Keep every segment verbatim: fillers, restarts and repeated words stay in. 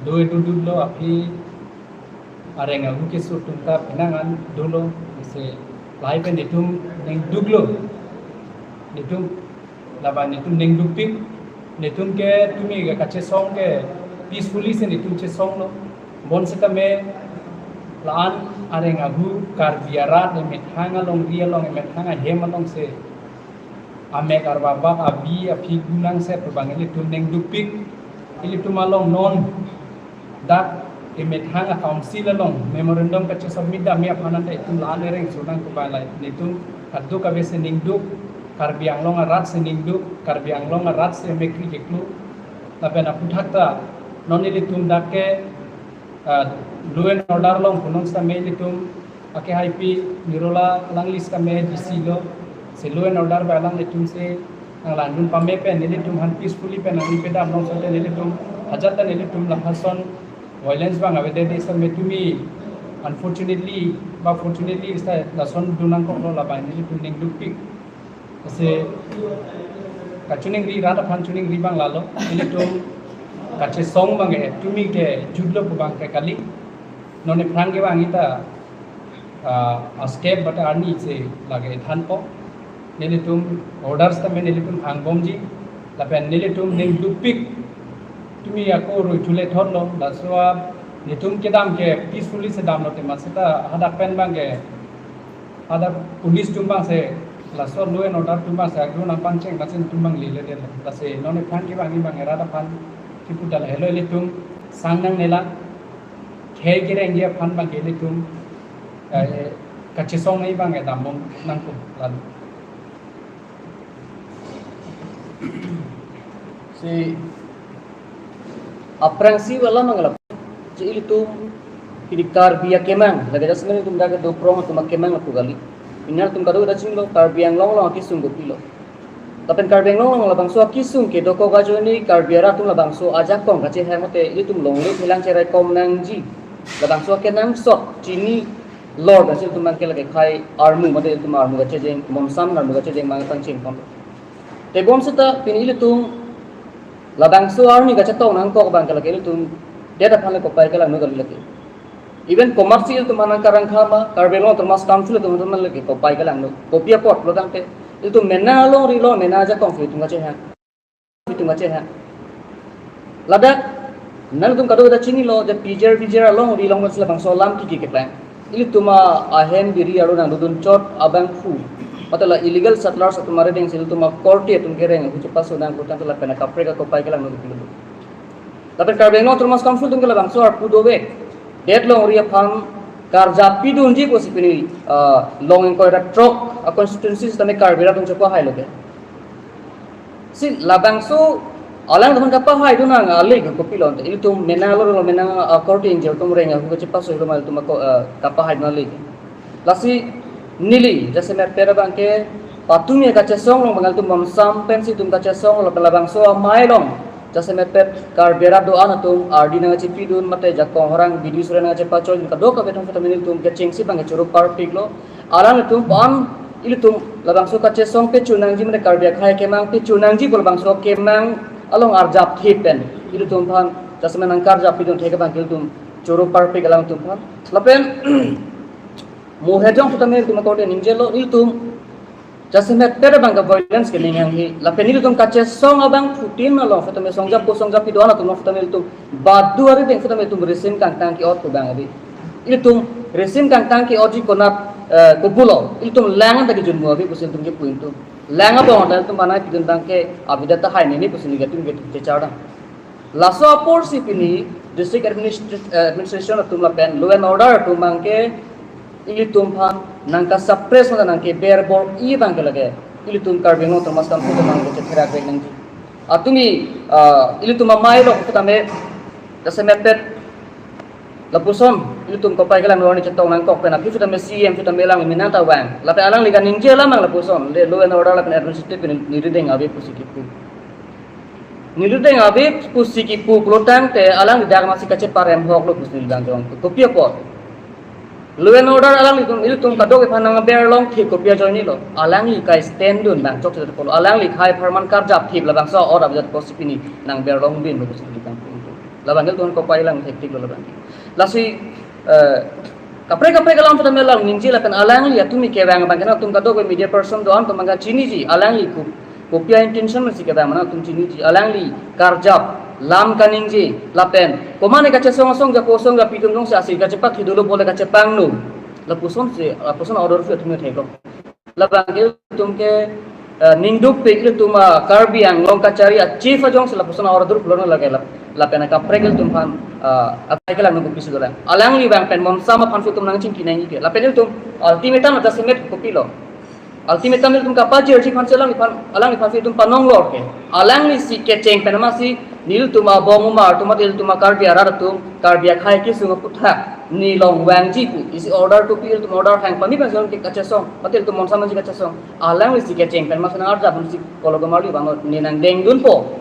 do itu dolo, aphi areng ahu keso atum ta penang an dolo, isi lahai pen netum ningduklo. Netum laban netum ningdukpik, netum ke tumi ke kachesong ke peacefully si netum chesonglo. Bonsitame la-an areng ahu Karbi arat emethang alongri along, emethang ahem alongsi amek arbabak abi aphi gunang se pu abang ilitum ningdukpik. Ilitum along non dak emethang a-council along memorandum kachesubmit damji aphan anta itum la-an ereng sunang pu abang la netum kadokave si ningduk, Karbi Anglong arat si ningduk, Karbi Anglong arat si mekri keklu. Lapen aphuthak ta non ilitum dak ke, ah, law and order along punon sitame ilitum akehaipi Nirola alangli sitame D C lo, si law and order bai alanglitum si nanglangdun pame pen nelitum aphan peacefully pen nangli pedam along sitame nelitum ajat ta nelitum lahason violence abang avedet sitame tumi, unfortunately ba fortunately sita lason dun nangkoklo, laban nelitum ningdukpik. Isi kachiningri, rat aphan chiningri abang lalo, ilitum kachesong abang ke tumi ke jutlo pu abang ke kali. Non aphrang ke abang ita, ah, a-step bata arni si lake thanpo. Nelitum orders tame nelitum thangbomji. Lapen nelitum ningdukpik, tumi ako rui thule thotlo, laso a netum kedam ke peacefully si damlo tema sita hadak pen abang ke hadak police atum abang si, laso law and order atum abang si agro nangpangcheng, laso atum abang lele detlo. Lasi non aphrang ke abang, abang rat aphan kipu dal helo, ilitum sang nangnelo, khei kerengji aphan abang ke ilitum, eh, kachesong nai abang ke dambom nangpo lalu. Si aphrangsi wala mangala. Si ilitum pini Karbi akemang, lake jasemet ilitum dak do prong atum akemang lapu kali. Pini ilitum kado kachinilo Karbi Anglong along akesung kopilo. Lapen Karbi Anglong along labangso akesung ke dokok ajoine Karbi arat atum labangso ajakong kachehang mate ilitum longle thelang cherai kom nangji. Labangso akenangsot chini lor kachil atum abang ke lake khei armu mate ilitum armu kachejeng, momsam armu kachejeng abang pangcheng pon. Tebonsita pini ilitum labangso arni kachetong nangkok abang ke lake ilitum det aphan le kopai kelangno kali lake. Even komatsi ilitum aphan nangkarang khama, Karbi Anglong Autonomous Council atum aphan lake kopai kelangno. Kopi apot lo tangte ilitum mena alongri lo, mena ajakong si ilitum kachehang. Ilitum kachehang. Ladak nangtum kado kachinilo, je P G R, V G R alongri along si labangso alam kiki keplang. Ilitum ahem biri aro nangdodun chot abangphu, mate la illegal settlers atum arideng si ilitum akorte atum kereng ahu chepaso nangkok tangte lapen akaprek akopai kelangno duklo. Lapen Karbi Anglong Autonomous Council atum ke labangso arpu dovek. Det longri aphan karjap pidunji pusi pini, ah, long ingkoi ra throk a-constituency sitame Karbi arat atum chepahailo ke. Si labangso alangtum aphan kapahaidun nang ale ke kopilo ante, ilitum mena lo lo mena, ah, korte ingjir atum reng ahu kachepaso lo ma ilitum ako, ah, kapahaidun ale ke. Lasi neli jasemetpet abang ke patumi kachesong along abang ilitum momsam pensi itum kachesong along, labangso amei along jasemetpet Karbi arat do-an atum ardi nangchepidun mate jakong horang bidi sore nangchepachoi kadokave atum kata mini ilitum kechengsi abang ke choro parpiklo. Alangtum pan ilitum labangso kachesong pechu nangji mate Karbi akhei akemang pechu nangji pu labangso akemang along arjap thip pen ilitum aphan jasemet nangkarjap pidun thek abang ke ilitum choro parpik alangtum aphan. Lapen mo hejong sitame ilitum akorte ningjelo, ilitum jasemetpet abang ke violence ke ning hanghe. Lapen ilitum kachesong abangphutin along sitame songjap ko songjap pidun atum along sitame ilitum badu arideng sitame ilitum risim kangtang ke-ot ko abang abi. Ilitum risim kangtang ke-otji konat, eh, kopulo. Ilitum lang anta kejunmu abi pusi ilitum kepu ilitum. Lang abang anta ilitum banai pidun abang ke abi data hai nini pusi neli atum ke chechar dam. Laso apor si pini district administra-, eh, administration atum lapen law and order atum abang ke ilitum aphan nangkasuppress mate nangkeber bor-i abang ke lake ilitum Karbi Anglong Autonomous Council atum abang ke chetherak vek nangji. Atumi, ah, ilitum amei lo kutame jasemetpet lapuson ilitum kopai kelangno arni chetong nangkok pen aphi sitame C M sitame alang minang ta vang. Lapen alangli kaningje alam abang lapuson le law and order lapen administrative pen neli deng ave pusi kipu. Neli deng ave pusi kipu pulo tangte alangli dak masi kacheparem hoklo pusi neli dang jong. Kopi apot? Law and order alanglitum ilitum kadokave aphan nangberlong thip kopi ajoinelo. Alangli kai stand dun abang chokche pulo. Alangli khei apharman karjap thip labangso order abang jat pusi pini nangberlong binlo pusi neli dang. Labang ke ilitum kopai lang hektik lo labang ke. Lasi, eh, kaprek kaprek alam tame lang ningje lapen alangli atum ke vang abang ke nangtum kadokave media person do-an atum abang ke chiniji, alangli ko, kopi a-intention si kevang ma nangtum chiniji, alangli karjap, lam kaningje lapen komat ne kachesong asong japo asong japi atum jongsi asi kachepathi dolo bole kachepangno, lapuson si, lapuson order pu atum theklong. Labang ke ilitum ke, eh, ningduk pik ilitum a-Karbi Anglong kachari a-chief ajongsi lapuson order pulo lake lap-, lapen kaprek ilitum aphan, eh, akai kelang nunggu pisi dolang. Alangli abang pen monsam aphan ilitum nangchingki nangji ke. Lapen ilitum ultimatum ajasemet kopilo. Ultimatum ilitum kapajirji aphan si alangliphan, alangliphan si ilitum panong lor ke. Alangli si kecheng pen amatsi nelitum abong umar atum, ilitum a-Karbi arat atum, Karbi akhei kesung aputhak nelong vangji pu isi order tupi, ilitum order hang pami pen si ke kachesong, mate ilitum monsam nangji kachesong. Alangli si kecheng pen amatsi nang-arjap si kolo gomarli abang ne nangdengdunpo,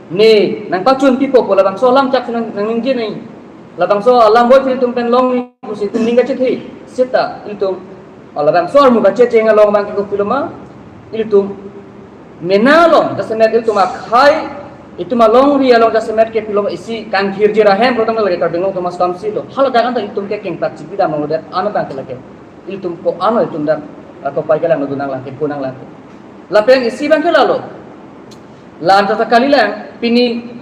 ne nangpachunpipo pu labangso alam chak si nang, nangningje nai. Labangso alam boi ilitum pen long ni pusi ilitum ning kachethe. Seta ilitum, labangso armu kachecheng along abang ke kopilo ma, ilitum mena along jasemet ilitum akhei, itum alongri along jasemet ke pilo isi kangthirjir ahem pulo tangte lake Karbi Anglong Autonomous Council lo. Haladak anta ilitum ke kengpak chipi dam lo det, ano abang ke lake ilitum ko-an lo ilitum dak, ah, kopai kelang lo dunang lang ke, punang lang ke. Lapen isi abang ke lalo. La-an tata kalilang, pini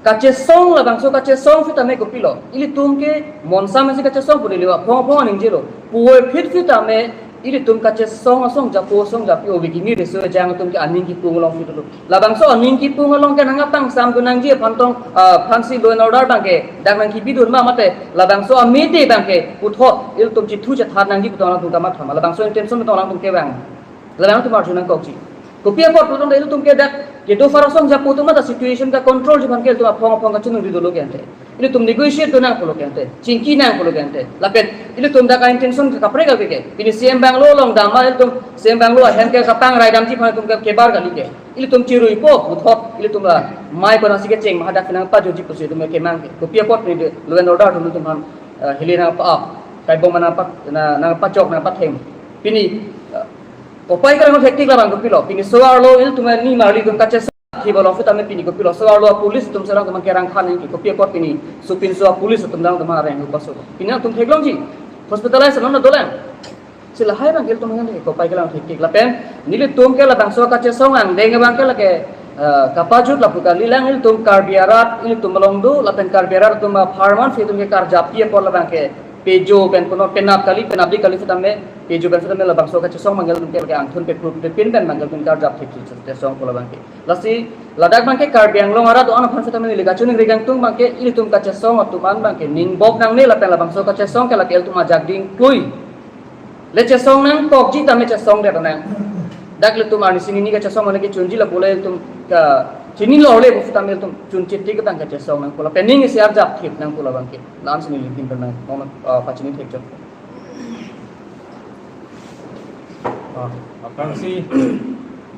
kachesong labangso kachesong sitame kopilo. Ilitum ke monsam si kachesong pu neli aphong aphong aning jelo. Puvoiphit sitame ilitum kachesong asong japo asong japi ove kimi reso ejang atum ke aning kipung along pitulo. Labangso aning kipung along ke nangpangsam dun nangji aphan tong, ah, aphansi law and order abang ke dak nangkipidun ma mate labangso amete abang ke puthot ilitum chithu chethat nangji pu tong alangtum kamatha ma, labangso intention pu tong alangtum kevang. Labang ilitum arju nangkokji. Kopi apot pu tong ilitum ke dak kedo phar asong japo atum mate situation ka-controlji aphan ke ilitum aphong aphong kachiningri dolo ke ante. Ilitum negotiate do nang pulo ke ante, chingki nang pulo ke ante. Lapen ilitum dak a-intention ke kaprek ave ke. Pini C M bungalow along dam ma ilitum C M bungalow ahem ke kapangrai damji aphan ilitum ke kebar kali ke. Ilitum chiruipo puthot ilitum la mai konasi kecheng ma hadak nangpajoji pusi ilitum kemang ke. Kopi apot pini law and order atum ilitum aphan, eh, hili nangpa-, ah, kaibong ma nangpa-, na, nangpachok nangpatheng. Pini, eh, kopai kelang hektik labang kopilo. Pini so-arlo ilitum nimarli atum kachesong thip along sitame pini kopilo, so-arlo police atum si alangtum kerang khan nangji, kopi apot pini supinso police atum alangtum areng upaso. Pini atum theklongji, hospitalize non dolang. Si lahai abang ke ilitum hang kopai kelang hektik lapen nelitum ke labangso kachesong angdeng abang ke lake, eh, kapajut lapu kalilang, ilitum Karbi arat ilitum along do lapen Karbi arat atum apharman si ilitum ke karjap pi apot labang ke pejo pen puno penap kali penapdik kali sitame pejo pen sitame labangso kachesong abang ke ilitum ke lake angthun pepru pepin pen abang ke ilitum karjap thip si kachesong pu labang ke. Lasi ladak abang ke Karbi Anglong arat do-an aphan sitame neli kachiningri kangtung abang ke ilitum kachesong atum an abang ke ningbok nangne lapen labangso kachesong ke lake ilitum ajak dingklui. Le chesong nangkokji tame chesong det nang. Dak ilitum arnisi nini kachesong mane kechunji lapu le ilitum kachinilo le pu sitame ilitum chunchit tik abang kachesong nang pu lapen ning isi arjap thip nang pu labang ke. La-an si neli tin nang, mama, ah, pachini thekchot. Ah, aphrangsi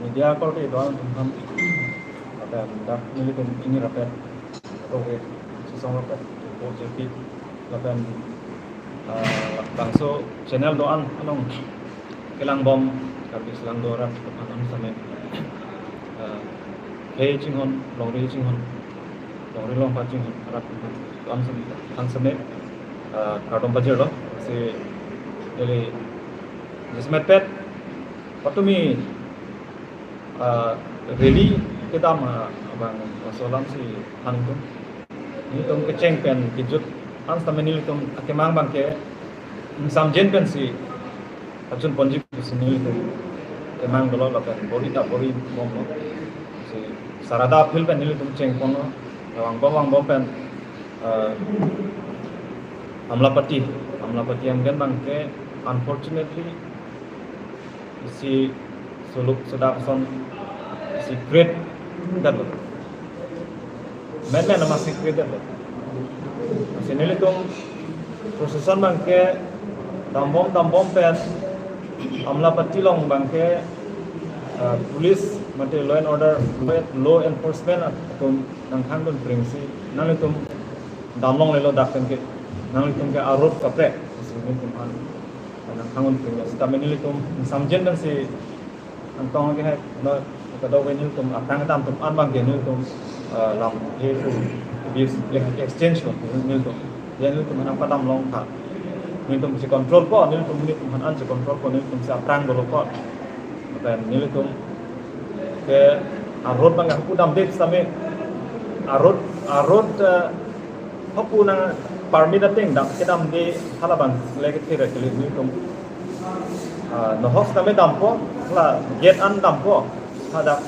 media korte do-an atum aphan, lapen dak nelitum ini rapet, okay, sisong rapet, po J P, lapen, ah, bangso channel do-an along kelangbom, Karbi Anglong arat atum an sitame, ah, khei chinghon, longri chinghon, longri longpat chinghon arat atum an sitame, an sitame, ah, kardom pajirlo, si neli jasemet pet, patumi, ah, rally kedam, ah, abang laso alam si than tum. Nelitum kecheng pen kejut an sitame nelitum akemang abang ke ingsamjin pensi kachun ponji pusi nelitum kemang dolo lapen bor-i ta bor-i bomlo. Si Sarada field pen nelitum cheng ponlo. Vangbom vangbom pen, eh, Amlapati, Amlapati anggen abang ke unfortunately isi suluk sedak ason isi create detlo. Menmen amatsi create detlo. Si nelitum procession abang ke dambom dambom pen Amlapati along abang ke, eh, police mate law and order, law, law enforcement atum nangthang dun pring si nanglitum damlonglelo dak pen ke nanglitum ke arop kaprek si nelitum an nangthang dun pring. Sitame nelitum ingsamjin pensi nangtong ke hai, no, kadokave nelitum atang atam atum an abang ke nelitum, eh, lam he pu abuse, ex- exchange lo nelitum. Ya nelitum aphan padam longtha. Nelitum si control po, nelitum nelitum aphan an si control po, nelitum si aphrang dolo po. Lapen nelitum ke a-road abang hapu damde sitame a-road a-road eh, hapu nang permit ateng dam kedamde hala abang leke there kali nelitum. Ah, nohok sitame dampo, la gate an dampo, hadak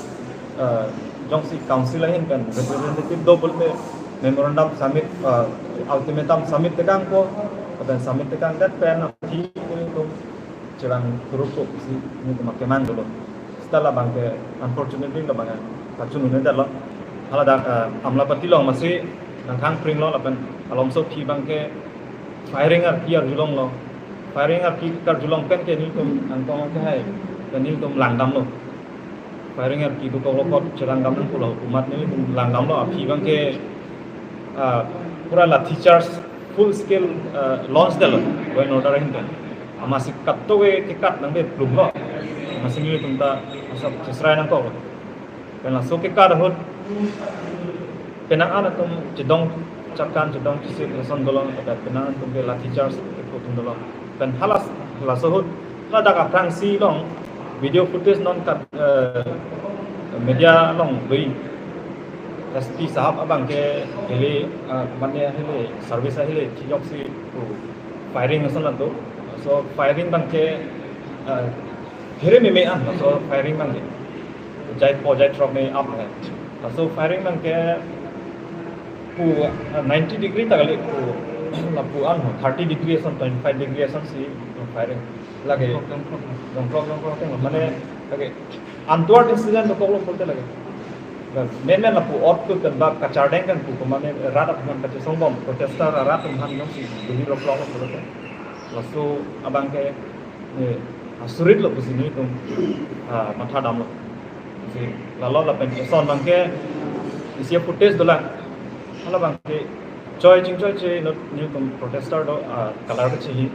eh, jongsi council ahin pen representative do pulote memorandum submit, eh, ultimatum submit tekangpo, lapen submit tekangdet pen aphi nelitum cherang turuk ko si nelitum akemang dolo. Seta labang ke unfortunately labang kachun-un-edetlo. Hala dak eh, Amlapatty along masi nangthang pring lo lapen alomso aphi abang ke firing arki arjulonglo. Firing arki karjulong pen ke nelitum angkong ke hai, pen nelitum langdamlo. Firing arki dokoklo, kot cherang dam nang pulo, umat nelitum langdamlo, aphi abang ke ah, pura lathi charge full scale ah, launch detlo, law and order ahin pen. Amatsi kat to ke kat nangbe plumlo. Amatsi nelitum ta asap chesrai nangkoklo. Pen laso kekat ahut penang an atum chedong chakan chedong chisi lason dolo, lapen penang an atum ke lathi charge kepu atum dolo. Pen halas laso ahut ladak aphrangsi along video footage non kat eh, media along doi S P sahab abang ke hele eh, mane hele service hele chijok si pu firing ason ato. So firing abang ke eh, here meme an, so firing abang ke jai po jai throk me ap hai. So firing abang ke pu eh, ninety degree ta kali pu lapu an ho, thirty degree ason, twenty-five degree ason si firing lake. Dongkrok, dongkrok. Dongkrok, dongkrok ateng mane lake untoward incident dokoklo pulote lake. Main main lapu ot tu pen ba kachardeng pen pu ko mane rat aphan kachesong bom, protester rat aphan jongsi duni roklok pulote. Laso abang ke eh, asurit lo pusi nelitum ah, matha damlo. Si lalo lapen eson abang ke isi footage dolang. Hala abang ke choi chingchoi che inut nelitum protester do ah, color ke chihi.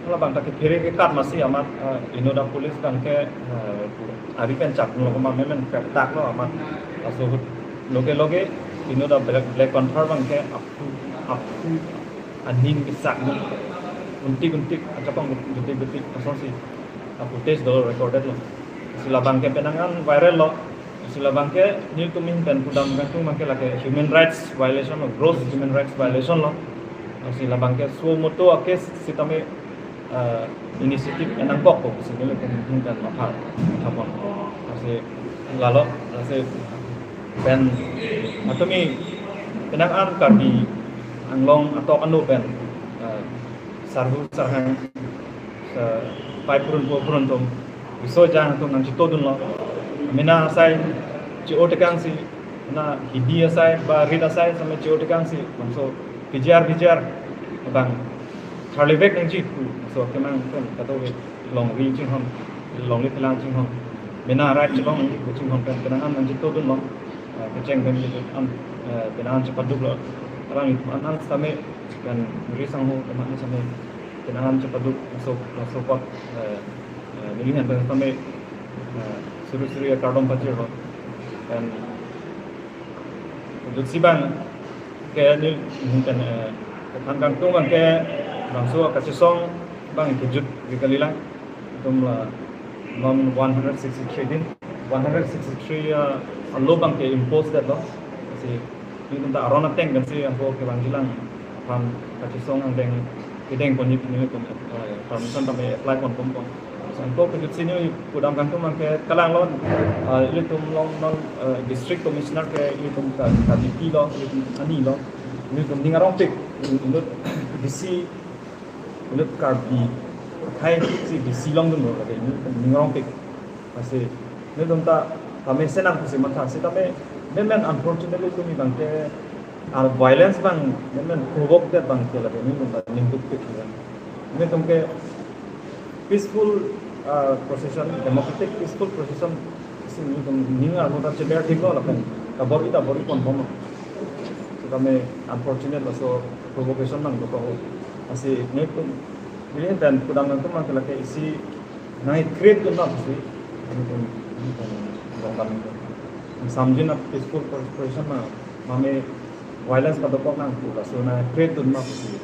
Hala abang ta ke phere kekat masi amat ah, inut a-police abang ke ah, ari pen chak lo koma memen pep tak lo amat laso ahut loge loge inut a-Black, Black Panther abang ke aphu aphu aning kesak ni untik untik achapang betik betik asonsi a-footage do recorded lo. Si labang ke penang an viral lo. Si labang ke nelitum ahin pen pudam kangtung abang ke lake human rights violation lo, gross human rights violation lo. Si labang ke suo motu a-case sitame eh, initiative enang kok ko si nelitum ahin pen matha matha pon. Si lalo si pen matumi penang an Karbi Anglong atok anu pen eh, sarhu sarhang eh, pai purun po purun atum riso jang atum nangchito dunlo. Mena asai chi-o tekang si, na hidi asai ba rit asai same chi-o tekang si, bangso P G R V G R abang tharlevek nangji pu, so kemang pen kato ke longri chinghon, longri phelang chinghon, mena rai chinghon nangji pu chinghon pen penang an nangchito dunlo. Eh, kecheng pen an eh, penang an chepaduklo. Arang an an same pen ri sangho teman same penang an chepaduk so so pot eh, eh, neli han pen same eh, suri suri akardom pajirlo. Pen jutsi abang ke neli pen eh, than kangtung abang ke bangso kachesong abang kejut ke kalilang. Itum la non one hundred sixty-three din, one hundred sixty-three uh, a-law abang ke impose detlo. Si nelitum ta aron ateng pen si anko kevangjilang aphan kachesong angdeng kedeng ponji nelitum eh, permission tame apply pon pon pon. So anko kejutsi neli pudam kangtung abang ke kalanglo eh, ilitum along non eh, district commissioner ke ilitum ka ka D P lo, ilitum ani lo, ilitum ning arongpik, inut D C, inut Karbi akhei si D C along dunlo lake inut ning arongpik. Lasi nelitum ta tame senang pusi matha sitame memen unfortunately tumi abang ke ar violence abang memen provoke det abang ke lake nelitum ta ningdukpik. Nelitum ke peaceful uh, procession, democratic peaceful procession si nelitum ning arlo ta cheber thiklo lapen kabor-i ta bor-i pon bomlo. Sitame unfortunate laso provocation nangdokok. Lasi nelitum neli pen pudam kangtung abang ke lake isi nang create dun na pusi nelitum nelitum dongdam nelitum. Samjin a peaceful procession na mame violence kadokok nangpu, laso nang-create dun ma pusi.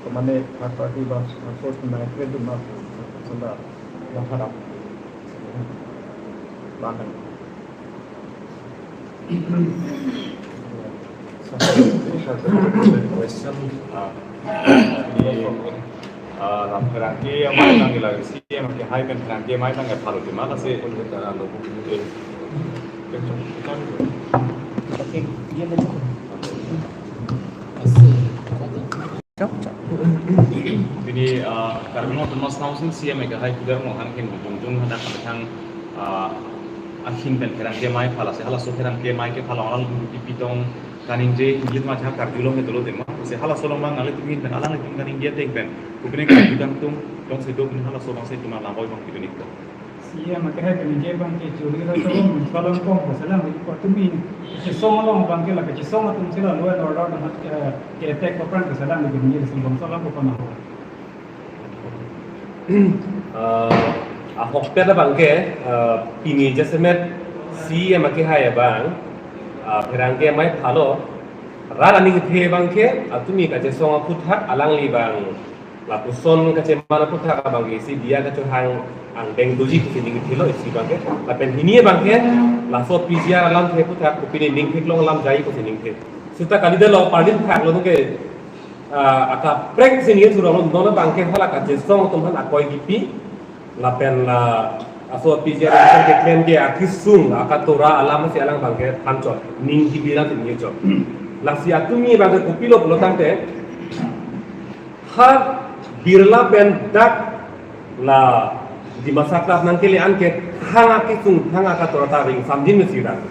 Komatne third party ba force nang-create dun ma pu, lason ta nangharap. Lahan. Question, ah, di, ah, lam pherangke amei nangkelang, C M akehai pen pherangke amei nangkephalo tema kasi. Pini, ah, Karbi Anglong Autonomous Council C M akehai Tuliram Ronghang ahin bongjong hadak methang, ah, ahin pen pherangke amei phalasi, halaso pherangke amei kephalo along pi pitong kaningje ingjir ma jahak karjulong ke dolo tema. Pusi halaso along abang nanglitum ahin pen, alanglitum kaningje ateng pen, kopine karju kangtung, jongsi do pini halaso abang si tuma lam boi abang pidun ikpo. C M akehai kaningje abang ke churi ra chobom, salam kong, salam ikpo tumi. Kachesong along abang ke la kachesong atum si la law and order atum ke, ke attack apran ke salam ke ni sing bom salam ko panaho. Eh, ahokpet abang ke, eh, pini jasemet C M akehai abang, eh, pherangke amei phalo, rat aning the abang ke, atumi kachesong aphuthak alangli abang lapuson kacheman aphuthak abang ke isi diya kachohang angdeng doji pusi ningthelo isi abang ke. Lapen hini abang ke, laso P G R alamthe aphuthak kopine ningtheklong alam jai pusi ningthe. Seta kali dalo parlin thaklo ke, ah, akaprek si ningje surong non abang ke hala kachesong atum aphan akoi kipi. Lapen la aso P G R keklem ke akisung akatora alam si alang abang ke thanchot, ning kipi alam si ningje chot. Lasi atumi abang ke kopilo pulotangte, ha Birla pen dak la Dimasa Club nangkele an ke thang akisung thang akatora ta ring samjin me sirang.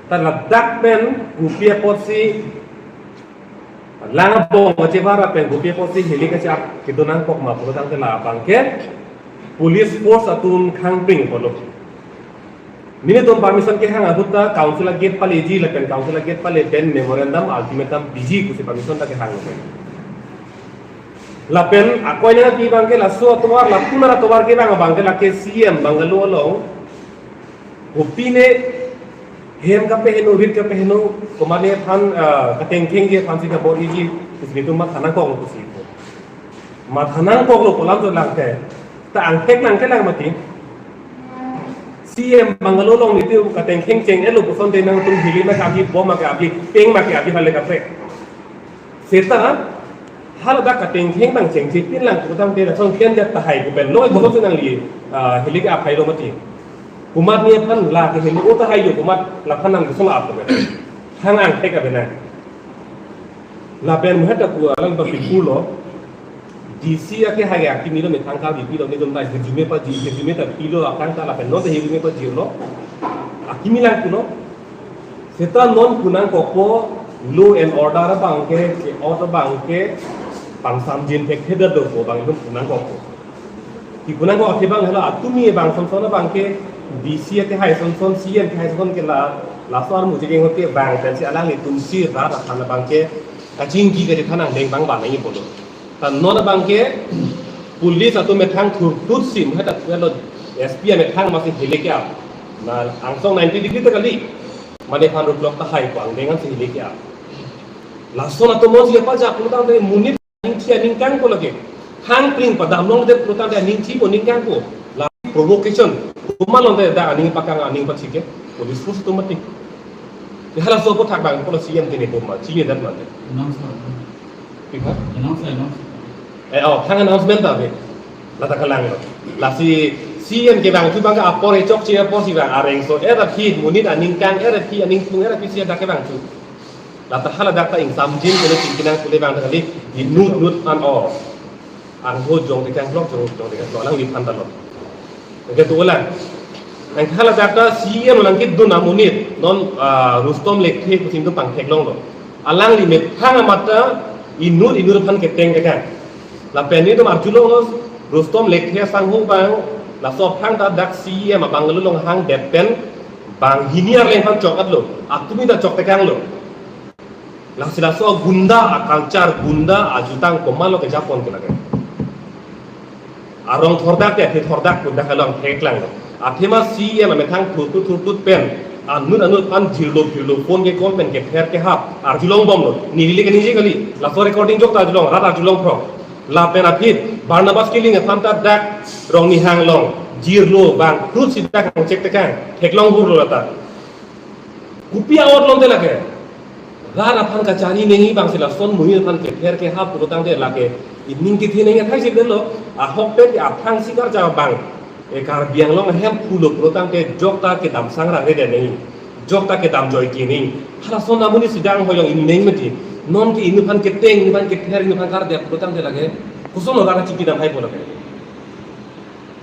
Ta ladak pen kopi apotsi lang abong kachevar pen kopi apotsi heli kachak kedo nangkok ma pulotangte la abang ke police force atum khangping pulo. Nelitum permission kehang ahut ta council agate paleji lapen council agate pale pen memorandum ultimatum piji pusi permission ta kehang lo. Lapen akoi nangpi abang ke laso atovar, lapu nara atovar ke abang, abang ke lake C M bungalow along kopine hem kapeheno, rit kapeheno, komatne aphan, ah, katengkheng ke aphan si kabor-iji, pusi nelitum matha nangkoklo pusi. Matha nangkoklo pu alam chot lang ke. Ta angthek lang ke lang mati. C M bungalow along nelitum katengkheng cheng-etlo puson te nangtum hili ma ke abi, bom ma ke abi, peng ma ke abi hale kaprek. Seta haladak katengkheng abang chengchepin lang putangte lason ken jat tahai pu pen loi bosok si nangli, ah, hili ke aphai lo mati. Komatne aphan la ke hili o tahai jo, komat laphan nang bosok ap pen. Hang angthek abena. Lapen muhet ta ku alang ba pipur lo. D C akehai akimi lo methang kali pilo, nelitum ta hirjume paji, hirjume ta pilo aphrang ta lapen non ta hirjume pajilo. Akimi lang pulo. Seta non pu nangkokpo law and order abang ke, ke order abang ke pangsamjin thekthedet dopo abang pu nangkokpo. Ti pu nangkok ke abang helo atumi abang sonson abang ke D C akehai sonson, C M akehai sonson ke la, laso armu chekeng ke abang pensi alanglitum si rat aphan abang ke kachingki kachethan angdeng abang banai pulo. Ta non abang ke police atum methang thurtut si, muhet ta helo S P amethang masi hili ke ap. Na angsong ninety degree ta kali. Mane phan ruklok tahai ko angdeng an si hili ke ap. Lason atum monsi apa ja pulotangte monit aningthi aningkang ko lake. Hang pring padam longte pulotangte aningthi ko ningkang ko. La provocation. Komat longte dak aning pakang aning pachike. Police force atum mati. Halaso aphuthak abang ko la C M tene bom ma, chini dat mate. Announce lo. Pik ha? Announce, announce. Eh, oh, hang announcement ta be. Lata kalanglo. Lasi C M ke bang tu bang ke apor e chokche apor si bang areng so. Era phi monit aningkang, era phi aningphung, era phi si dak ke bang tu. Lata haladak ta ingsamjin kule chingki nang kule abang ta kali. Inut nut an o. Angho jong tekang blok, jong, jong tekang blok, alangliphan ta lo. Oke, tu ulang. Nang haladak ta C M nangkedun amonit, non, ah, Rustom Lekthe pusi nelitum pangtheklonglo. Alangli methang amat ta inut inut aphan keteng tekang. Lapen nelitum arjulonglo Rustom Lekthe asangho abang, laso aphrang ta dak C M abang along hangdet pen, banghini arleng aphan chok-etlo, atumi ta chok tekanglo. Lasi laso gunda a-culture, gunda ajutang komatlo kejapon ke lake. Arong thordak ke, athe thordak gunda kalong theklanglo. Athema C M amethang thurtut thurtut pen. Anut anut aphan jirlo phirlo phone ke call pen kepher kehap arjulong bomlo. Neli le kaningje kali. Laso recording jok ta arjulong, rat arjulong phrong. Lapen aphi Barnabas Killing aphan ta dak Rongnihang along jirlo bang krut si dak kangchek tekang theklong hurlo lata. Kopi a-ot lom te lake. Rat aphan kachari nangji abangsi lason monit aphan kepher kehap pulotangte lake ining kethe nangji athai si detlo. Ahokpet ke aphrangsi karja abang, e, Karbi Anglong ahemphu lo pulotangte jok ta kedam sang rang rede nangji. Jok ta kedam joike nangji. Halason amonit si dang hoyong ining mati. Non ke inut aphan keteng, inut aphan kepher, inut aphan kardet pulotangte lake. Koson lo rat kachingki dam hai po lake.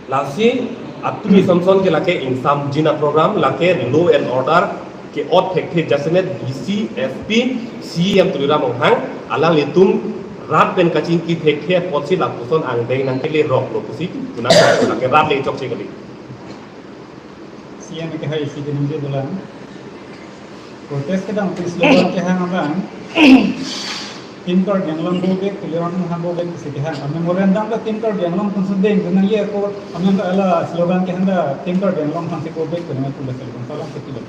Lasi atumi Samson ke lake ingsamjin aprogram, lake law and order ke-ot thekthe jasemet D C, S P, C M Tuliram Ronghang, alanglitum rat pen kachingki thekthe apotsi lapuson angdeng nangkele roklo pusi, tuna lake rat le chokche kali. C M ke hai isi keningje dolang. Protest kedam, slogan kehang abang, Team Karbi Anglong go back, Tuliram Ronghang go back pusi kehang. Memorandum ke Team Karbi Anglong atum si deng, nangji ako, amen ala slogan kehang ta Team Karbi Anglong atum si go back, pu nang pu la slogan, salam sekian.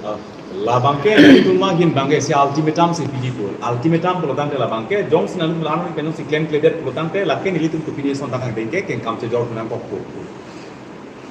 Ah, labang ke itum manghin abang ke si ultimatum si pidi pu. Ultimatum pulotangte labang ke, jongsi nanglitum lang pen si klemkledet pulotangte, lake nelitum tu pini ason ta kangdeng ke, kengkam chejor pu nangkok pu.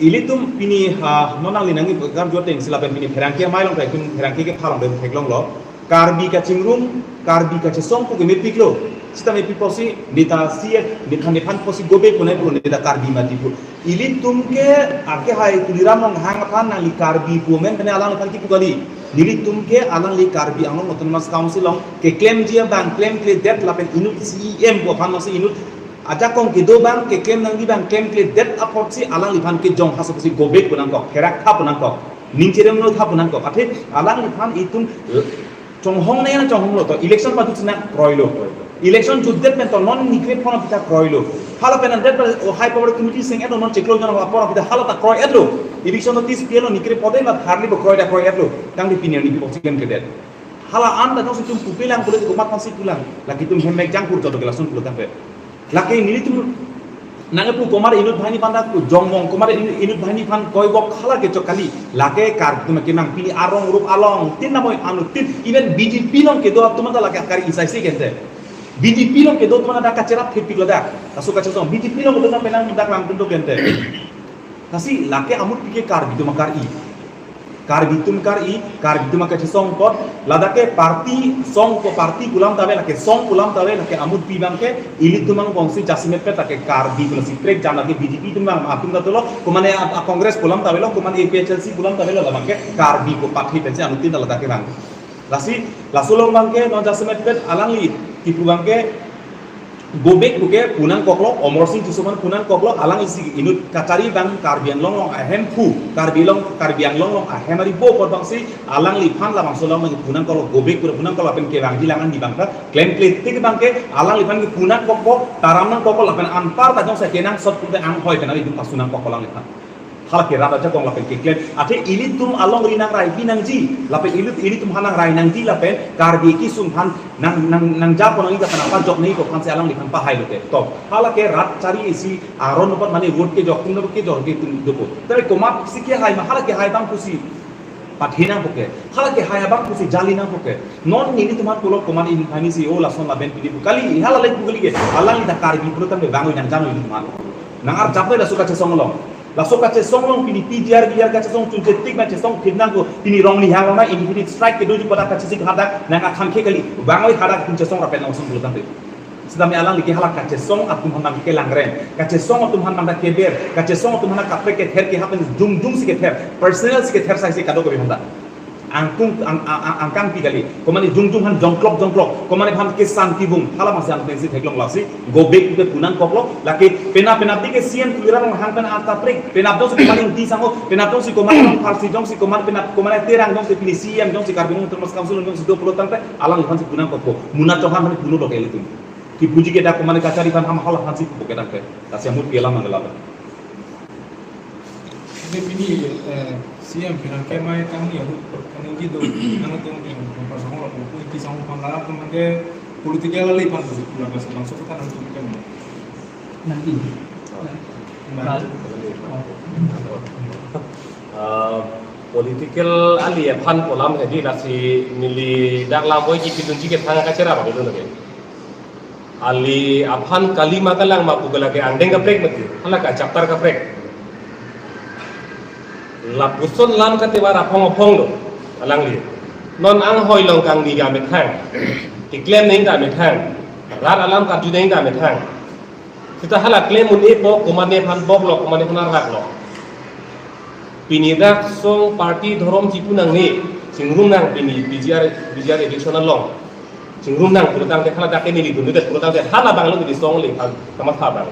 Ilitum pini ha non nangli nangji program joteng si lapen pini pherangke amei along ta itum pherangke kepha along ta itum theklonglo. Karbi kachingrum, Karbi kachesong pu ke mepiklo. Sita mepik apotsi neta C F, neta nephan apotsi go back pu nai pu, neta Karbi mati pu. Ilitum ke ake hai Tuliram Ronghang aphan nangli Karbi pu amen pen alangliphan kipu kali. Nelitum ke alangli Karbi Anglong Autonomous Council along keklemji abang klemkledet lapen inut C E M pu aphan masi inut ajakong kedo abang keklem nangji abang klemkledet apotsi alangliphan kejong hasa pusi go back pu nangkok, pherak tha pu nangkok, ning cheremlo tha pu nangkok. Athe alangliphan itum, eh, chonghong nang chonghonglo to, election pajut si nang kroilo. Election jutdet pen to non nikre phon aphi ta kroilo. Hala pen andet pa, o, high power committee seng edo non chiklo jon apor aphi ta hala ta kroi etlo. Election notice pilo nikre pode na tharli bo kroi ta kroi etlo. Tangte pini arni pi oxygen kedet. Hala an ta jongsi itum pupelang pule komat aphansi pulang. Lake itum hem mek jangkur joto ke lason pulotangte. Lake nelitum nangpu komat inut banghini aphan ta jongmong, komat inut, inut banghini aphan koibok hala ke chok kali. Lake Karbi atum ke nang pini arong rup along tin namoi anuttin, even B J P along kedo atum ta lake kari isai si kente. B J P along kedo atum ta kacherap thepik ladak. Laso kachesong B J P along kedo atum penang dak lang pintu kente. Lasi lake amutpi ke Karbi atum akar-i. Karbi atum akar-i, Karbi atum akachesong apot, ladak ke party song ko party pu alam ta ave, lake song pu alam ta ave, lake amutpi abang ke, ilitum angbong si jasemet pet lake Karbi pu lasi prek jam lake B J P atum abang atum ta dolo, komane a, a Congress pu alam ta avelo, komane A P H L C pu alam ta avelo, labang ke Karbi ko party pensi anuttin ta ladak ke abang. Lasi, laso along abang ke, non jasemet pet alangli, kipu abang ke, go back pu ke pu nangkoklo, Amarsing Tisso aphan pu nangkoklo, alang isi inut kachari abang Karbi Anglong along ahemphu, Karbi along, Karbi Anglong along ahem ari bo apot abangsi, alangliphan labangso along pu nangkoklo, go back pu pu nangkoklo, pen kevangji lang an di abang ta, klemkle tik abang ke, alangliphan ke pu nangkokpo, taram nangkokpo, lapen anparta jongsi kenangsot pu ke anghoi pen ari dum pasu nangkokpo alangliphan. Hala ke rat ajakong lapen keklem. Athe ilitum alongri nang rai pi nangji. Lapen ilit, ilitum aphan nang rai nangji lapen Karbi kesung aphan nang, nang, nang japon nangji lapen apa jok nangji ko aphansi alangliphan pahai lote. To. Hala ke rat chari isi aron apot mane vote kejok atum kejok ke itum dopo. Tapi komat si kehai ma hala kehai abang pusi pathe nangpo ke. Hala kehai abang pusi jali nangpo ke. Non nelitum aphan pulo komat inut banghini si o lason laben pini pu kali. Hala le pu kali ke. Alangli ta Karbi pulotangte bang oi nang jano ilitum aphan. Nang arjap le laso kachesong along. Laso kachesong along pini P G R, V R kachesong chunche tik ma chesong thip nangpo, pini Rongnihang along na indefinite strike kedoji pada kachesik hadak nang akhang ke kali, bang oi hadak pun chesong rapen nang sung pulotangte. Sitame alangli ke hala kachesong atum aphan nang kelang rem, kachesong atum aphan nang keber, kachesong atum aphan kaprek kether ke hapen jung jung si kether, personal si kether sai si kadokave aphan ta. Angkung, ang, ang, ang, angkang pi kali. Komane jung jung aphan jongklok jongklok. Komane aphan kesan kibung. Hala masi ang pensi theklong lasi. Go back pu ke pu nangkoklo. Lake penap penap di ke C M Tuliram Ronghang pen ata prik. Penap jongsi komane di sango. Penap jongsi komane Rongpharsi jongsi komane penap komane Terang jongsi pini C M jongsi Karbi Anglong Autonomous Council jongsi do pulotangte. Alangliphan si pu nangkokpo. Muna Chauhan aphan pu nangkok ilitum. Kipuji ke dak komane kachari aphan ham hala aphansi pu ke dak ke. Lasi amutpi alam nangkok. Jadi pini, eh, C M pherangke amei kami ya, kami gitu, nang itu yang pasang lo, buku iti sang pangkalan teman ke politiknya lali pan tuh, bulan pas langsung kita nang itu kan. Nanti. Nah. Eh, Political ali aphan pu alam hedi, lasi neli dak lam voi kipidunji kethang kacherap abang itu lagi. Ali aphan kali ma kalang ma pu ke lake angdeng kaprek mati, hala ke chapter kaprek. Lapuson lam katevar aphong aphong lo alangli. Non anghoi long kangni ke amethang, keklem nangji ke amethang, rat alam karju nangji ke amethang. Seta hala klem un-epo, komatne aphan boklo, komatne aphan arhaklo. Pini dak song party dhorom chipu nangne, chingrum nang pini P G R, P G R election along. Chingrum nang pulotangte hala dak ke neli dunde pulotangte hala abang lo di song le aphan kamatha abang.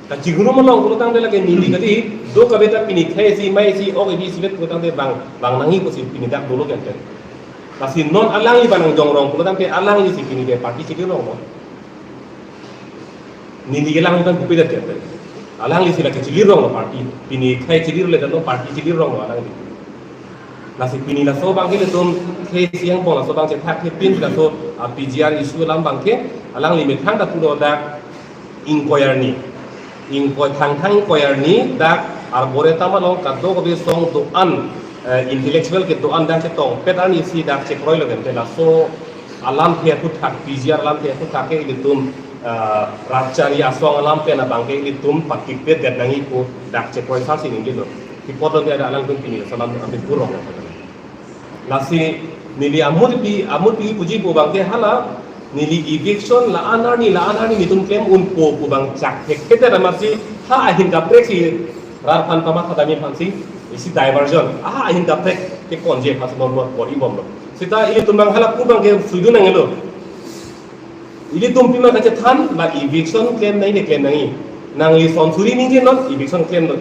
Kachingrum along pulotangte lake neli kali, do kabe ta pini khei isi mai isi ok isi vet pulotangte bang, bang nangji pusi pini dak dolo kente. Lasi non alangli abang nangjongrong pulotangte alangli si pini ke party chilirrong lo. Neli kelang utang kupi dak kente. Alangli si lake chilirrong lo party. Pini khei chilirle dan lo party chilirrong lo alangli. Lasi pini laso abang ke ilitum khei siang pong laso abang chethak khepin laso, ah, P G R issue alam abang ke alangli methang ta pulo dak ingkoi arni. Ingkoi thangthang ingkoi arni dak arboretum along kadokave song do-an, eh, intellectual kedo-an dak chetongpet arni si dak chekroilo kente laso alamthe aphuthak, P G R alamthe aphuthak ke ilitum, eh, rat chari asong alam pen abang ke ilitum patikpet det nangji pu dak chekroi sar si ningjelo. Kipot lo dia ada alangtum pini laso alam api kurang. Lasi neli amutpi, amutpi puji pu abang ke hala, neli eviction la-an arni, la-an arni nelitum klem unpo pu abang chak thek thek amatsi ha ahin kaprek si rat aphan kamatha dami aphansi isi diversion. Ha ahin kaprek ke konje aphansi normal bor-ibomlo. Seta ilitum abang hala pu abang ke suidun nangjelo. Ilitum pima kachethan, la eviction klem nangji ne klem nangji. Nangli son suri ningje non, eviction klem non.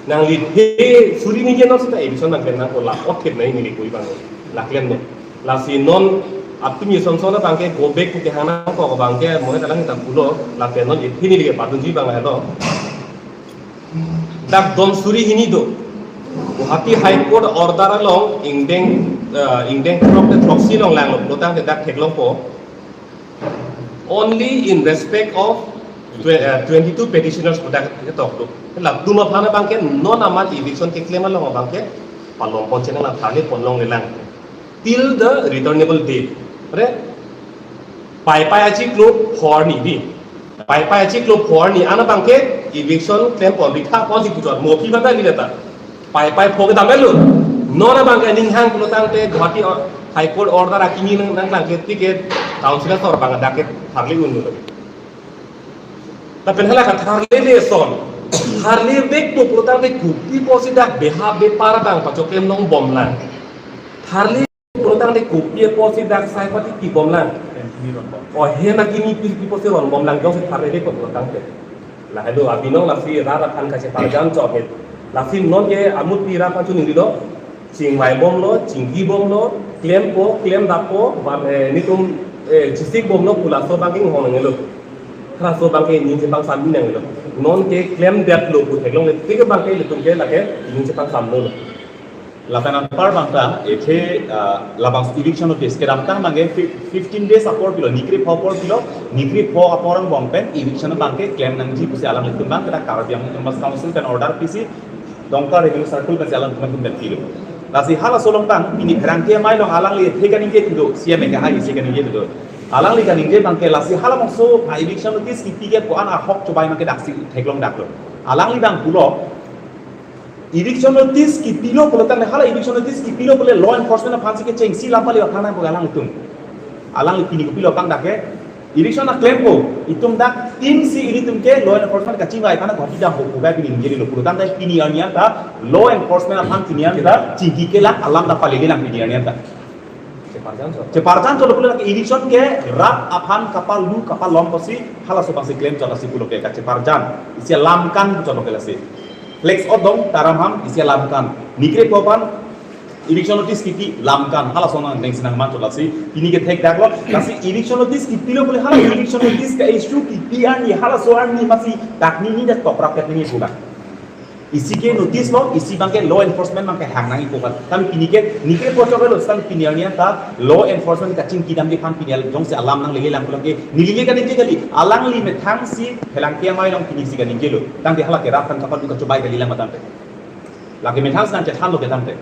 Nangli the suri ningje non seta eviction nangklem nangkok, la othip nangji neli koi abang. La klem non. Lasi non apini son son abang ke go back pu kehang nangkok abang ke mohe talang ta pulo, la klem non ipini lagi padunji abang lahelo. Dak don suri hini do. Guwahati High Court order along ingdeng, eh, ingdeng throk te throksi along langlo pulotangte dak theklongpo. Only in respect of twe-, eh, twenty-two petitioners pu dak ketok do. Latum aphan abang ke non amat eviction keklem along abang ke palompon chenang la tharle ponlonglelang. Till the returnable date. Re? Paipai achiklo pho arni di. Paipai achiklo pho arni an abang ke eviction klempon, bithapon si puchot. Mo aphi mata ni data. Paipai pho kedam lo. Non abang ke ninghang pulotangte Guwahati or-, High Court order akimi nang, nangklang ke ticket council asor abang dak ke tharle unlo. Lapen hala ke tharlele son. Tharle vekpo pulotangte kopi pusi dak beha bepar abang pachoklem longbomlang. Tharle pulotangte kopi pusi dak sai pati pibomlang. O hem akimi pi, pi pusi ronbomlang jongsi tharle vekpo pulotangte. Lahelo abinong lasi rat aphan kacheparjan chot het. Lasi non ke amutpi rat aphan chu ningjelo. Chingvaibomlo, chinghibomlo, klempo, klemdappo, van, eh, nelitum, eh, chisikbomlo pu laso abang ke inghong nangjelo. Halaso abang ke ining chepangsam nangjelo. Non ke klemdetlo pu theklongle tik abang ke ilitum ke lake ining chepangsamlo. Lapen anpar abang ta, ethe, ah, labang eviction notice kedamtang abang ke fif-, fifteen days apor pilo, nikri pho apor pilo, nikri pho apor angbong pen eviction abang ke klem nangji pusi alanglitum abang ke dak Karbi Anglong Autonomous Council pen order pisi, Dongka Revenue Circle pensi alanglitum pen pilo. Lasi halaso along abang, pini pherangke amei along alangli ethe kaningje thudo, C M A ke hai isi kaningje thudo. Alangli kaningje abang ke lasi halabangso, ah, eviction notice kipi ke ko-an ahok chobai abang ke daksi theklong daklo. Alangli abang pulo, eviction notice kipilo pulotangte hala eviction notice kipilo pule law enforcement aphansi kechengsi lam pale aphan nangpo alangtum. Alangli pini kopilo abang dak ke eviction aklempo, itum dak team si ilitum ke law enforcement kachingvai aphan Guwahati dampo pu bai pini ningjelo pulotangte pini arni an ta law enforcement aphan pini an ta chingki kelak alam ta palele lang pini arni an ta. Cheparjan chot. Cheparjan chot pule lake eviction ke rat aphan kapalu kapalom pusi halaso abangsi klem chot lasi pulo ke kacheparjan. Isi alam kan chot ke lasi. Flex odong taram ham isi alam kan. Nikre pho aphan eviction notice kipi lam kan. Halaso nang neng sinang man chot lasi. Pini ke thek daklo. Lasi eviction notice kipilo pule hala eviction notice ka-issue kipi arni halaso arni masi dak nini dak tokrak dak nini pulang. Isi ke notice lo, isi abang ke law enforcement abang ke hang nangji pu kan. Kami pini ke, nikre pho choklo, seta pini arni an ta law enforcement kachingki damji aphan pini al jongsi alam nanglele lang pulang ke, neli le kaningje kali, alangli methang si pherangke amei along pini si kaningjelo. Tangte hala ke rat aphan kapalu kachobai kali lang matang te. Lake methang si nangchethanlo ke tangte.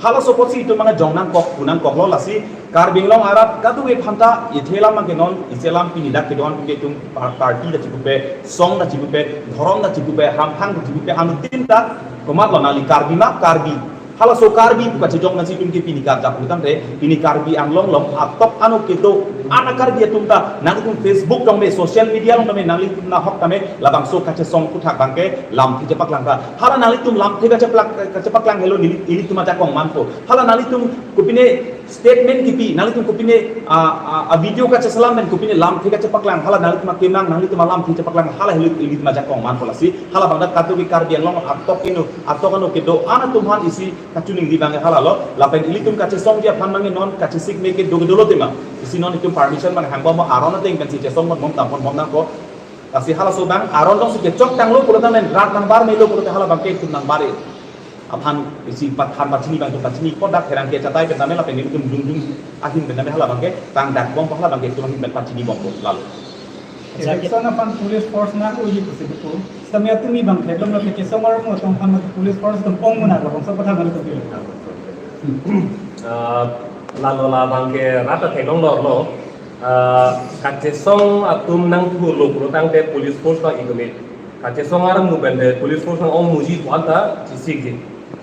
Halaso apotsi itum abang jong nangkok, pu nangkoklo lasi Karbi Anglong arat kadokave aphanta, ithelam abangke non, isi alam pini dak kedo-an atum ke itum par-, party ta chipupe, song ta chipupe, dhorom ta chipupe, hamphang ta chipupe, anuttin ta, komatlo nangli Karbi ma, Karbi. Halaso Karbi pu kachejok nangsi itum ke pini karjap pu tangte, pini Karbi Anglong along atok ano kedo-an a-Karbi atum ta, nangtum Facebook along me, social media along me, nanglitum nahok tame, labangso kachesong aphuthak abangke, lamthe chepaklang ta. Hala nanglitum lamthe kacheplak-, kachepaklang helo neli, ilitum ajakong manpo. Hala nanglitum kopine statement kipi, nanglitum kopine, ah, ah, ah, video kacheselam pen kopine lamthe kachepaklang, hala nanglitum akemang, nanglitum alamthe chepaklang, hala helo ilitum ajakong manpo lasi. Hala abang dak kadokave Karbi Anglong atok ino, atok ano kedo-an atum aphan isi kachiningri abangke halalo, lapen ilitum kachesongji aphan abangke non kachesik me kedo kedolo tema. Isi non itum permission abang hangbom aron ateng pensi chesong bom tampon bom nangkok. Lasi halaso abang aron jongsi kechok tanglo pulo tangte rat nangbar melo pulote hala abangke itum nangbar-e. Aphan isi pathan pachini abang itum pachini apot dak pherangke chatai pen tame lapen itum dungjung ahin pen tame hala abangke tangdakbompo, hala abangke itum ahin pen pachinibompo lalo. Acha, ke- Election aphan police force nang-oji pusi kepu. Sitame atumi abang theklonglo ke kesong arong atum aphan police force atum ong muna labangso aphuthak nangtum pilo. Ah, lalo labangke rat ta theklonglo lo. Ah, kachesong atum nangthulo pulo tangte police force nang-itumit. Kachesong arong pen de police force nang-ong muji pu anta chisikji.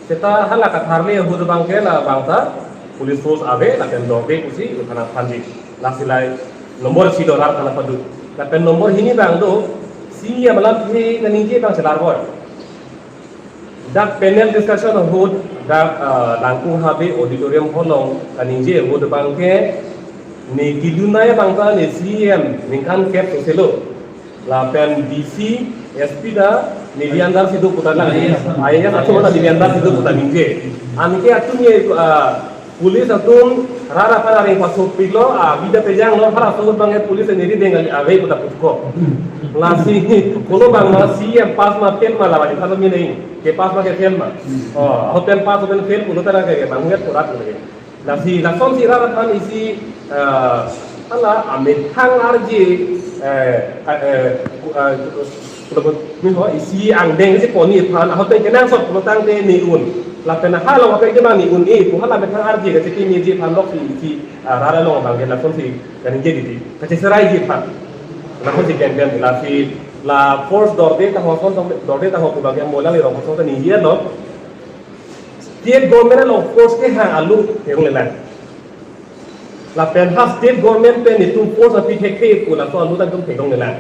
Seta hala katharli ahut abangke labang ta police force ave lapen dorde pusi uthanak thanji. Lasi lahai nombor isi do rat aphan padu. Lapen nombor hini abang do, C E M alamthe kaningje abang chelar boy. Dak panel discussion ahut dak, ah, Langkung Habe Auditorium Hall along kaningje ahut abangke ne kedun nai abang ta ne C E M ningkan kep soselo. Lapen D C, S P ta neli under si do pu ta lang. I A S, I A S atum ta neli under si do pu ta ningje. Anke atum ye, ah, police atum rat aphan areng pasopiklo, ah, bida pejanglo, halaso ahut abangke police neli deng ave pu ta puthot. Lasi, kolo abang ma C E M pass ma fail ma labang, halaso mine, ke pass ma ke fail ma. Oh, hotel pass, hotel fail, pulo tara ke, ke, bang, nget kurat, kurat. Lasi, lasonsi rat aphan isi, eh, hala amethang arje, eh, eh, eh, pulo, ni ho, isi angdeng si poni aphan, ahut pen kenangsot pulo tangte ne un. Lapen hala ahut pen kemang ne un-e, pu hala amethang arje kachepi meji aphan loksi isi, eh, rat along abangke lasonsi kaningje titi. Kacheseraiji aphan. Lasonsi kengkeng, lasi la force dorde ta ho, son dorde ta ho pu abangke molang irong son ta ningje lo. State government along force kehang alu theklonglelang. Lapen ha state government pen itum force api thekthe pu laso alu ta itum theklonglelang.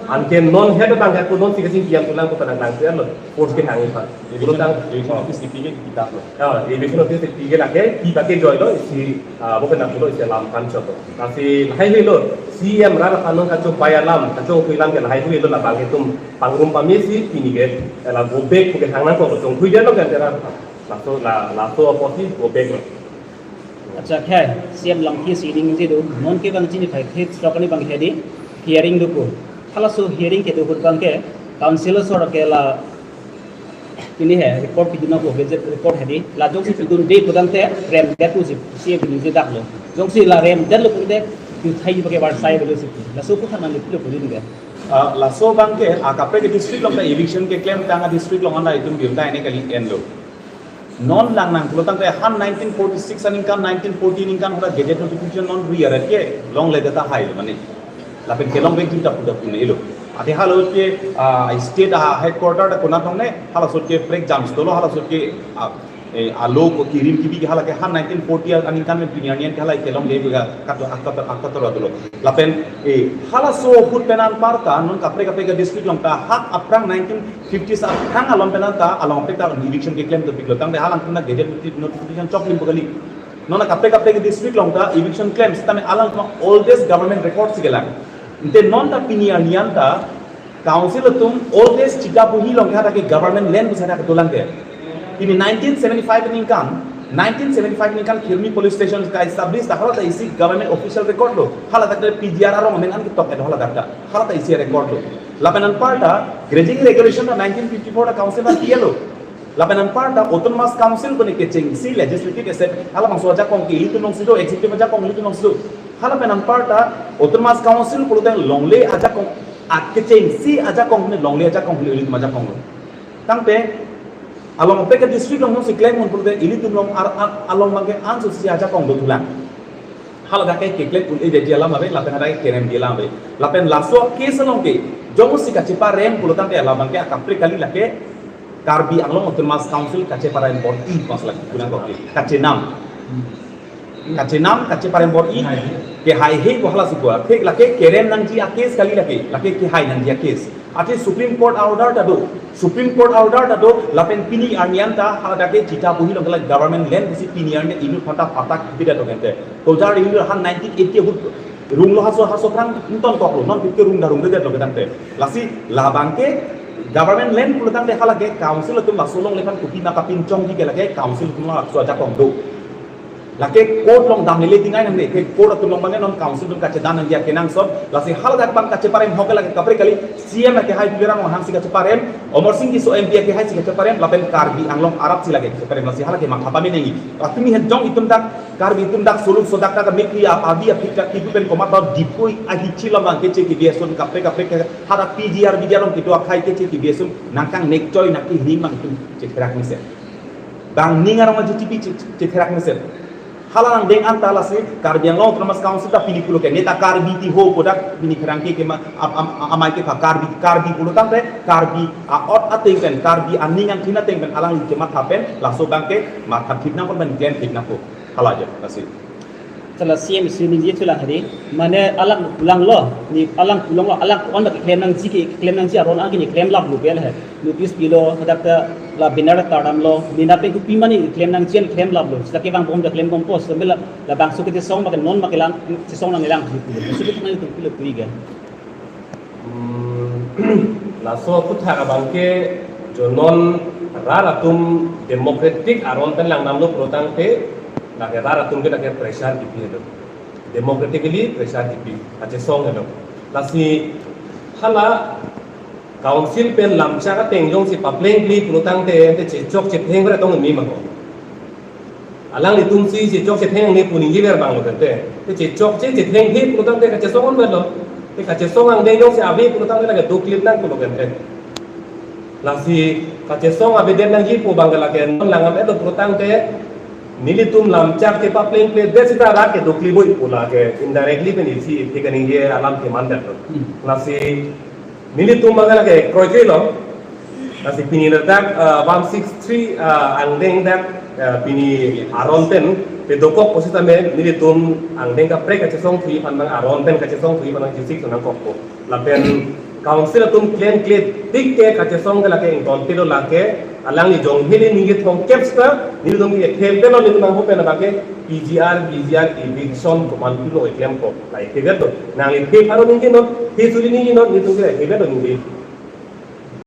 Anke non head abangke pu nonsi kachingki an pulang pu ta nanglang si alo force kehang iphan. Eviction, eviction notice ipike kitab lo. Ah, eviction notice ipike lake, kipa kejoilo isi, ah, bo ke nangpulo isi alam kan chot. Lasi lahai helo, C E M rat aphan nang kachopai alam, kachongkhui alam ke lahai helo labang itum pangrum pamesi pini ke, eh, la go back pu kehang nangkok, chongkhui dia lo kan tera. Laso, la, laso apotsi go back lo. Acha, khai, C E M lamthe si ningje do, non ke abang chini khai, the, srok ani abang hedi, hearing do ko. Halaso hearing kedo ahut abangke, council asor ke la, pini he, report pidun nangkok, gazette report hedi, la jongsi pidunde pu tangte, remdet pusi, C E M ningje dak lo. Jongsi la remdetlo pulote, yu thai abangke varsai belo si. Laso aphuthak nangli pilo pu ningje. Ah, laso abangke, ah, kaprek district along ta eviction keklem tang a district along anta itum bim ta ene kali enlo. Non lang nang pulo tangte han nineteen forty-six aningkan, nineteen forty aningkan hala gazette notification non ri aret kelongle ta tahai lo mane. Lapen kelong vekji ta pu ta pu ne lo. Ate halaso ke, ah, state a headquarter ta konat along ne, halaso ke prek jam sitolo, halaso ke, ah, eh, alo ko kirim kibi ke hala ke han nineteen forty aningkan pen pini arni an ke hala kelongle pu ka kato, akato, akato lo. Lapen, eh, halaso ahut pen anparta, non kaprek kaprek district along ta hak aphrang nineteen fifty sa aphrang along pen anta along pek ta eviction keklem dopiklo tangte halang puna gazette noti-, notification choklim pu kali. Non kaprek kaprek district along ta eviction klem sitame alang puna oldest government record si kelang. Ante non ta pini arni anta council atum oldest chita buhi along ke hala ke government land pusi hala ke dolang ke. Pini nineteen seventy-five aningkan, nineteen seventy-five aningkan Khirmi police station ka establish ta hala ta isi government official record lo. Hala ta P G R arong amen an ketok et hala ta. Hala ta isi record lo. Lapen anparta, grazing regulation ta nineteen fifty-four ta council ta P L O. Lapen anparta, autonomous council kone kechengsi legislative assembly, halabangso ajakong ke ilitum alongsi do, executive ajakong ilitum alongsi do. Halapen anparta, autonomous council pulote longle ajakong, a kechengsi ajakong ne longle ajakong ne ilitum ajakong lo. Tangte, Along peka district along si klem un pulote ilitum along ar, ar, along abangke anso si ajakong dothulang. Haladak ke keklem un-e ji alam ave, lapen hadak ke kerem ji alam ave. Lapen laso case along ke jongsi kacheparem pulotangte labangke akaprek kali, lake Karbi Anglong Autonomous Council kacheparem bor-i, masalah kunang kok ke kachenam. Kachenam, kacheparem bor-i, kehaihe ko hala si ko. Thik lake kerem nangji a-case kali lake, lake kehai nangji a-case. Athe Supreme Court order ta do. Supreme Court order ta do, lapen pini arni anta haladak ke Sitabohi along ke la government land pusi pini arni inut aphanta patta bida do gente. Tojar inut ahan nineteen eighty ahut runglo, haso haso aphrang ingtonkoklo, non pik ke rung darung dedet lo kedamte. Lasi labangke government land pulotangte halake council atum laso alongle aphan kopima kapinchongji ke lake council atum laso ajakong do. Lake court along damlele tingai nangne, ke court atum along abangke non council atum kachedam nangji akenangsot, lasi haladak abang kacheparem ahok ke lake kaprek kali, C M akehai Tuliram Ronghang si kacheparem, Amarsing Tisso M P akehai si kacheparem, lapen Karbi Anglong arat si lake kacheparem, lasi halake matha pame nangji. Atumi hen jong itum dak, Karbi atum dak soluk sodak dak mikri ap abi apik dak kipu pen komat dak dipui ahichi labang keche kebiasun kaprek kaprek ke, hadak P G R B G R along kedo akhai keche kebiasun nangkangnek choi nangkining abang itum chetherak mesen. Bang ning arong aji T V che-, chetherak mesen. Hala nangdeng anta lasi Karbi Anglong Autonomous Council ta pini pulo ke neta Karbi ti ho kodak pini kerang ke kema am-, am-, amai ke pha Karbi, Karbi pulotangte Karbi a-ot ateng pen, Karbi aning angthin ateng pen alangli kematha pen laso abangke matha thip nangpo pen klem thip nangpo. Hala aja, lasi. Chala C M isi ningje thulang hari, mane alang pulang lo, ni alang pulang lo, alang on dak klem nangji ke, klem nangji aron angke ni klem laplo bel he. Notice pilo, hadak ta la banner ta damlo, ni na pen kopi mane klem nangji an klem laplo. Sita kevang bom ta klem bom pos, sambil la, labangso kechesong abangke non abangke lang, chesong nanglang ji pulo. Sulit nang itu pulo puri ga. Hmm, laso aputhak abangke jo non rat atum democratic aron pen langdamlo pulotangte, lake rat atum ke lake pressure kipi hedo. Democratically pressure kipi, kachesong hedo. Lasi hala council pen lamchak ateng jongsi paplengple pulotangte, te chechok chetheng ber tong ni mako. Alanglitum si chechok chetheng ne pu ningje ver abang lo kante. Te chechok che chethengthe pulotangte kachesong on lo. Te kachesong angdeng jongsi ave pulotangte lake doklip nang pulo kante. Lasi kachesong avedet nangji pu abang lake non langdam-etlo pulotangte nelitum lamchak chepaplengple det sita rat ke doklip boi pu lake indirectly pen isi isi kaningje alam keman detlo. Hmm. Lasi nelitum abang lake kroikre lo. Lasi pini ladak, ah, one six three, ah, angdeng dak, ah, pini aron pen pedokok pusitame nelitum angdeng kaprek kachesong thuji aphan abang aron pen kachesong thuji aphan abang jisik sonang kokpo. Lapen council atum klemkle tik ke kachesong ke lake ingtontelo lake alangli jong heli ningje thomkep sita nelitum ke themtelo nelitum angho pen abangke P G R, B G R, eviction komantulo klemkok. Lake ke to. Nangli the pharo ningjenon, the suri ningjenon, nelitum ke lake ke to ningje.